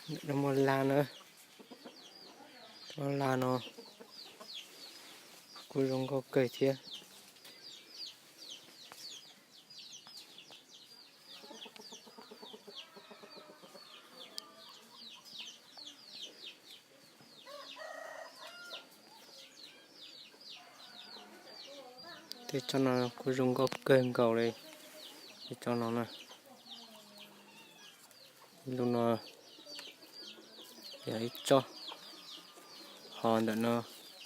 Muaj laj na, tsob laj no kuj zoo nkauj kawg thiab. Tej tsob no kuj zoo nkauj kawg nkaus li. Tej tsob no na, lub no yog ib tsob, ho ntawm no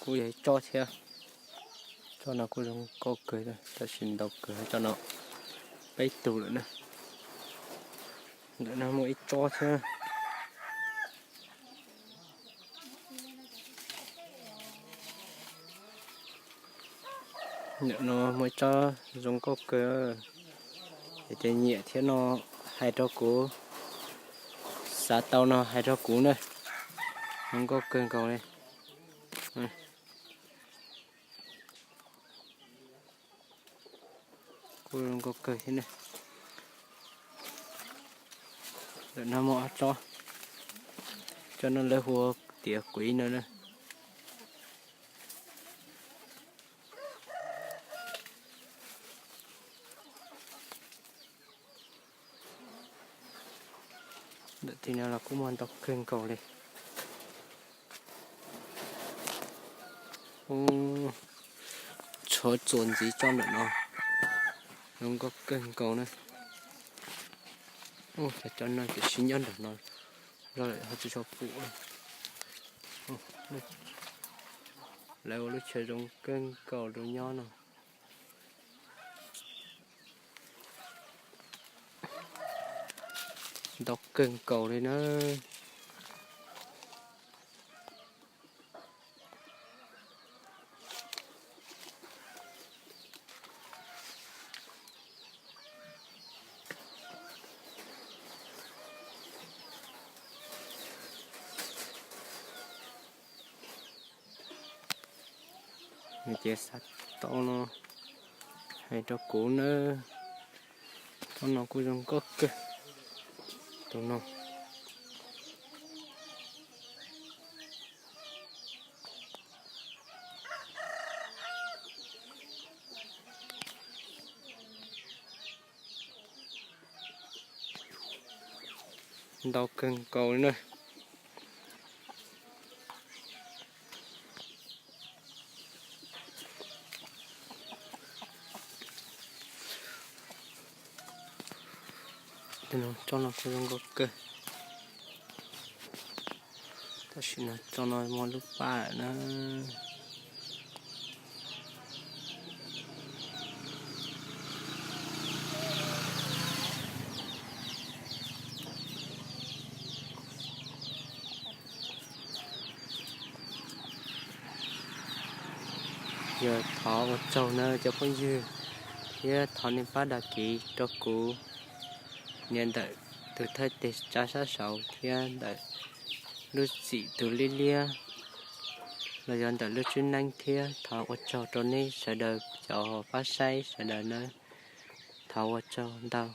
kuj yog ib tsob thiab. Tsob no kuj zoo nkauj kawg, tab sis ntau kawg, tsob no peb tug lawm na. Ntawm no muaj ib tsob thiab. Ntawm no muaj ib tsob zoo nkauj kawg, es ces nyiam thiab no hais rau kuv, xav tau no hais rau kuv na. Zoo nkauj kawg nkaus li. Kuj zoo nkauj kawg thiab na. Ntawm no muaj ob tsob, tsob no lawv hu tias kuiv no na. Ntawm tim no los kuj muaj ntau kawg nkaus li. Tshuav txuas ntxiv tsob ntawm no, zoo nkauj kawg nkaus na. Cov no tiam sis nyob nram no zog lawm ho tsis tshua pum. Lawv ua lub chaw zoo kawg nkaus rau nyob no. Ntau kawg nkaus li na. Ces xav tau no hais rau kuv nawb. Tsob no kuj zoo nkauj kawg. Tus no ntau kawg nkaus li na. Tsob no kuj zoo nkauj kawg, tab sis no tsob no muaj lub paj lawm na. Yog thov ua tsaug nawb cov phooj ywg, thiab thov nej pab dag kiv rau kuv nias ntawm tus thawj teg tsa sab saud thiab ntawm lub txim tus liab liab los yog ntawm lub tswb neeb thiab. Thov ua tsaug rau nej sawv daws cov pab saib sawv daws nawb. Thov ua tsaug ntau.